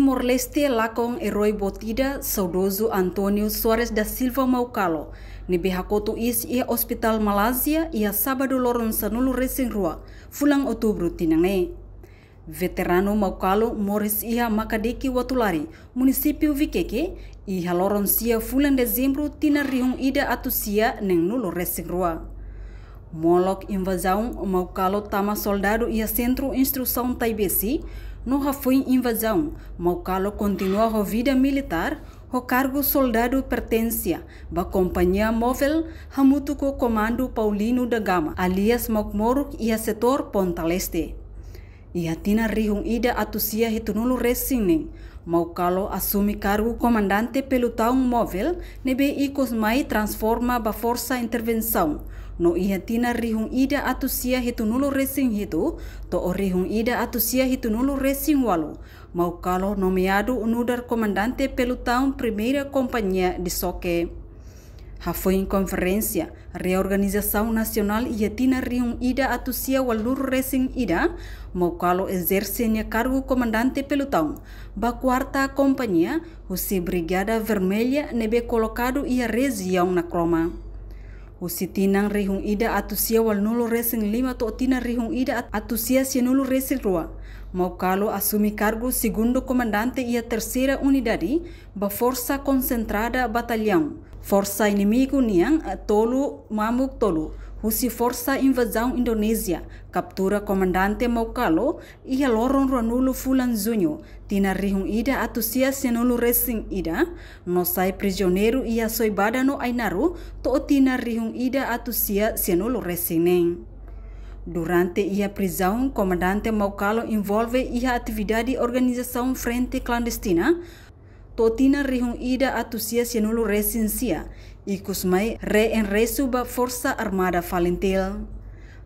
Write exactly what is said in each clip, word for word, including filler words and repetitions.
Timor-Leste lakon eroi boot ida, saudozu António Soares da Silva Maukalo, ne'ebé hakotu iis iha Ospitál Malázia iha sábadu loron sanulu-resin-rua fulan Outubru tinan ne'e. Veteranu Maukalo moris iha Makadiki Watulari, munisípiu Vikeke, iha loron sia fulan Dezembru tinan rihun ida atus sia neenulu-resin-rua. Molok invazaun, Maukalo tama soldadu iha Sentru Instrusaun Taibesi, no hafoin invazaun, Maukalo kontinua ho vida militár, ho kargu soldadu pertense ba kompañia móvel, hamutuk ho Komandu Paulino da Gama, alias Mauk-Moruk, iha setór Ponta Leste. Iha tinan rihun ida atus sia hitunulu-resin-neen, Maukalo asume kargu komandante pelotaun móvel, ne'ebé ikus mai transforma ba Forsa Intervensaun. No iha tinan rihun ida atus sia hitunulu-resin-hitu to'o rihun ida atus sia hitunulu-resin-ualu, Maukalo nomeadu nu'udar komandante pelotaun Primeira Kompañia de Xoke. Hafoin konferénsia reorganizasaun nasionál iha tinan rihun ida atus sia ualunulu-resin-ida, Maukalo ezerse nia kargu komandante pelotaun ba Kuarta Kompañia, husi Brigada Vermelha ne'ebé kolokadu iha rejiaun Nakroma. Husi tinan rihun ida atus sia ualunulu-resin-lima to'o tinan rihun ida at-, atus sia sianulu-resin-rua, Maukalo asume kargu segundu komandante iha Terseira Unidade ba Forsa Konsentrada Batallaun, forsa inimigu nian, eh, tolu mamuk tolu, husi Forsa Invazaun Indonézia kaptura komandante Maukalo iha loron ruanulu fulan Juñu, tinan rihun ida atus sia sianulu-resin-ida, no sai prizioneiru iha Soibada no Ainaro to'o tinan rihun ida atus sia sianulu-resin-neen. Durante iha prizaun, komandante Maukalo envolve iha atividade organizasaun frente klandestina to'o tinan rihun ida atus sia sianulu-resin-sia, ikus mai reingresu ba Forsa Armada Falintil.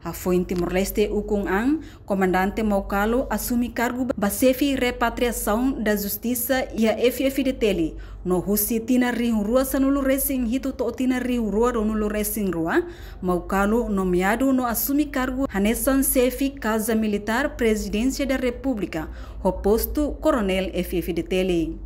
Hafoin Timor-Leste ukun an, komandante Maukalo asume kargu ba xefe Repatriasaun da Justisa iha F-FDTL, no husi tinan rihun rua sanulu-resin-hitu to'o tinan rihun rua ruanulu-resin-rua, Maukalo nomeadu no asume kargu hanesan xefe Kaza Militár Prezidénsia da Repúblika, ho postu Koronél F-FDTL.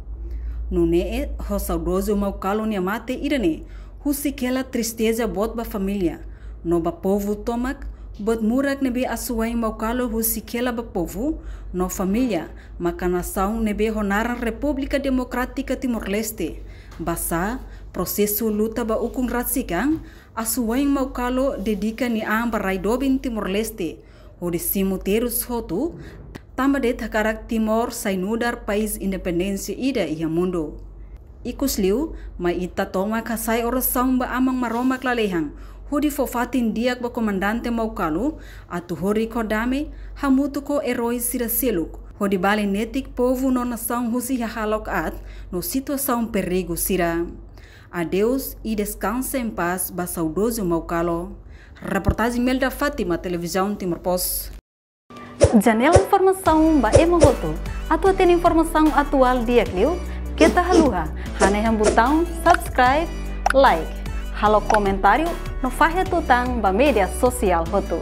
Nune'e, ho saudozu Maukalo nia mate ida-ne'e, husik hela tristeza boot ba família, no ba povu tomak, buat murak ne'ebé asuwa'in Maukalo husik hela ba povu no família, maka nasaun ne'ebé ho naran Repúblika Demokrátika Timor-Leste. Basá, prosesu luta ba ukun rasik an, asuwa'in Maukalo dedika nia an ba rai doben Timor-Leste, hodi simu terus hotu, tanba de'it hakarak Timor sai nu'udar país independénsia ida iha mundu. Ikusliu, mai ita tomak hasai orasaun ba Aman Maromak lalehan, hodi fó fatin di'ak ba komandante Maukalo, atu horik ho dame, hamutuk ho eroi sira seluk, hodi bali netik povu no nasaun husi hahalok aat no situasaun perigu sira. Adeus e descansa em paz ba saudozu Maukalo. Reportajen Melda Fátima, Televizaun Timor Post. Janela informasaun ba ema hotu. Atu hatene informasaun atuál di'ak liu, keta haluha hanehan butaun subscribe, like, halo komentáriu no fahe tutan ba média sosiál hotu.